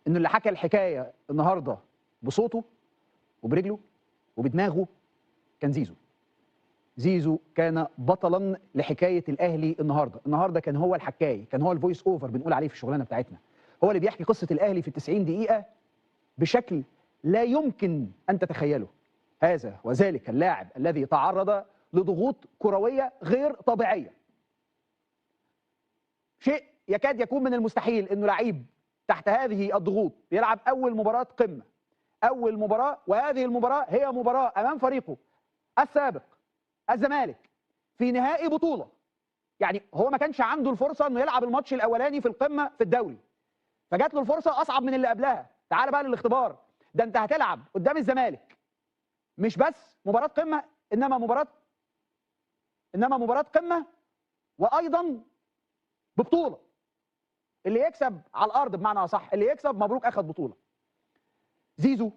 انه اللي حكى الحكاية النهارده بصوته وبرجله وبدماغه كان زيزو. زيزو كان بطلا لحكاية الاهلي النهارده. النهارده كان هو الحكاية، كان هو ال voice over بنقول عليه في الشغلانة بتاعتنا، هو اللي بيحكي قصة الاهلي في 90 دقيقة بشكل لا يمكن ان تتخيله. هذا وذلك اللاعب الذي تعرض لضغوط كروية غير طبيعية، شيء يكاد يكون من المستحيل انه لعيب تحت هذه الضغوط بيلعب اول مباراة قمة، اول مباراة، وهذه المباراة هي مباراة امام فريقه السابق الزمالك في نهائي بطوله. يعني هو ما كانش عنده الفرصة انه يلعب الماتش الاولاني في القمه في الدوري، فجات له الفرصة اصعب من اللي قبلها. تعال بقى للاختبار ده، انت هتلعب قدام الزمالك مش بس مباراة قمة، انما مباراة قمة وايضا ببطولة. اللي يكسب على الارض بمعنى اصح، اللي يكسب مبروك اخذ بطوله. زيزو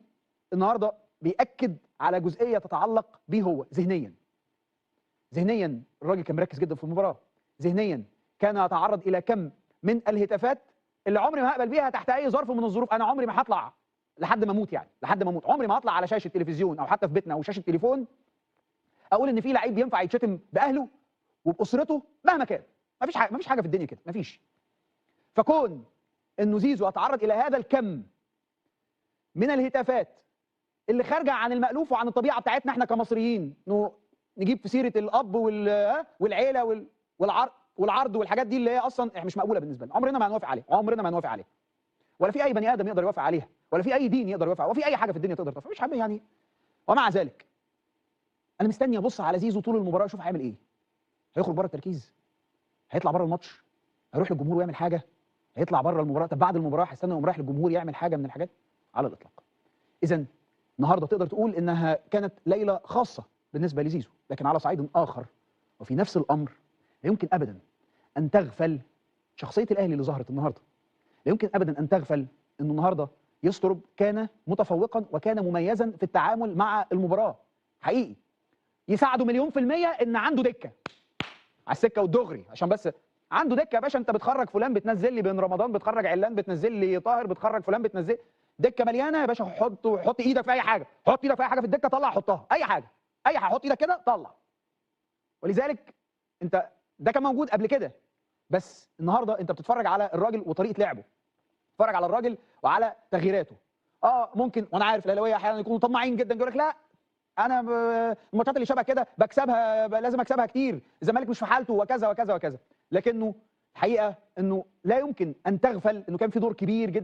النهارده بيأكد على جزئية تتعلق بيه هو ذهنيا. ذهنيا الراجل كان مركز جدا في المباراة، ذهنيا كان يتعرض الى كم من الهتافات اللي عمري ما هقبل بيها تحت اي ظرف من الظروف. انا عمري ما هطلع لحد ما اموت، يعني لحد ما اموت عمري ما هطلع على شاشة تلفزيون او حتى في بيتنا او شاشة تليفون اقول ان في لعيب ينفع يتشتم باهله وباسرته مهما كان. مفيش حاجة، مفيش حاجة في الدنيا كده، مفيش. فكون انه زيزو اتعرض الى هذا الكم من الهتافات اللي خارجه عن المألوف وعن الطبيعة بتاعتنا احنا كمصريين، انه نجيب في سيره الاب والعيلة والعرض والحاجات دي اللي هي اصلا مش مقبولة بالنسبة لنا، عمرنا ما هنوافق عليها، عمرنا ما هنوافق عليها، ولا في اي بني ادم يقدر يوافق عليها، ولا في اي دين يقدر يوافق، ولا في اي حاجة في الدنيا تقدر توافق، مش حاجة يعني. ومع ذلك انا مستني ابص على زيزو طول المباراة اشوف هيعمل ايه. هيخرج بره التركيز، هيطلع بره الماتش، هيروح للجمهور ويعمل حاجة، هيطلع بره المباراة، طب بعد المباراة هيستنى يقوم رايح للجمهور يعمل حاجة من الحاجات؟ على الاطلاق. اذا النهارده تقدر تقول انها كانت ليلة خاصة بالنسبة لزيزو، لكن على صعيد اخر وفي نفس الامر لا يمكن ابدا ان تغفل شخصية الاهلي اللي ظهرت النهارده. لا يمكن ابدا ان تغفل انه النهارده يسترب كان متفوقا وكان مميزا في التعامل مع المباراة حقيقي. يساعده 1,000,000% ان عنده دكه على السكة والدغري، عشان بس عنده دكه يا باشا. انت بتخرج فلان بتنزل لي بن رمضان، بتخرج علان بتنزل لي طاهر، بتخرج فلان بتنزل، دكه مليانة يا باشا. حط ايدك في اي حاجة، حط ايدك في اي حاجة في الدكة، طلع حطها، اي حاجة، اي حاجة، حط ايدك كده طلع. ولذلك انت ده كان موجود قبل كده، بس النهارده انت بتتفرج على الراجل وطريقه لعبه، بتتفرج على الراجل وعلى تغييراته. ممكن، وانا عارف الاهلاوية احيانا يكونوا طماعين جدا، يقول لك لا انا الماتشات اللي شبه كده بكسبها، لازم اكسبها كتير، الزمالك مش في حالته وكذا وكذا وكذا. لكنه الحقيقة انه لا يمكن ان تغفل انه كان في دور كبير جدا.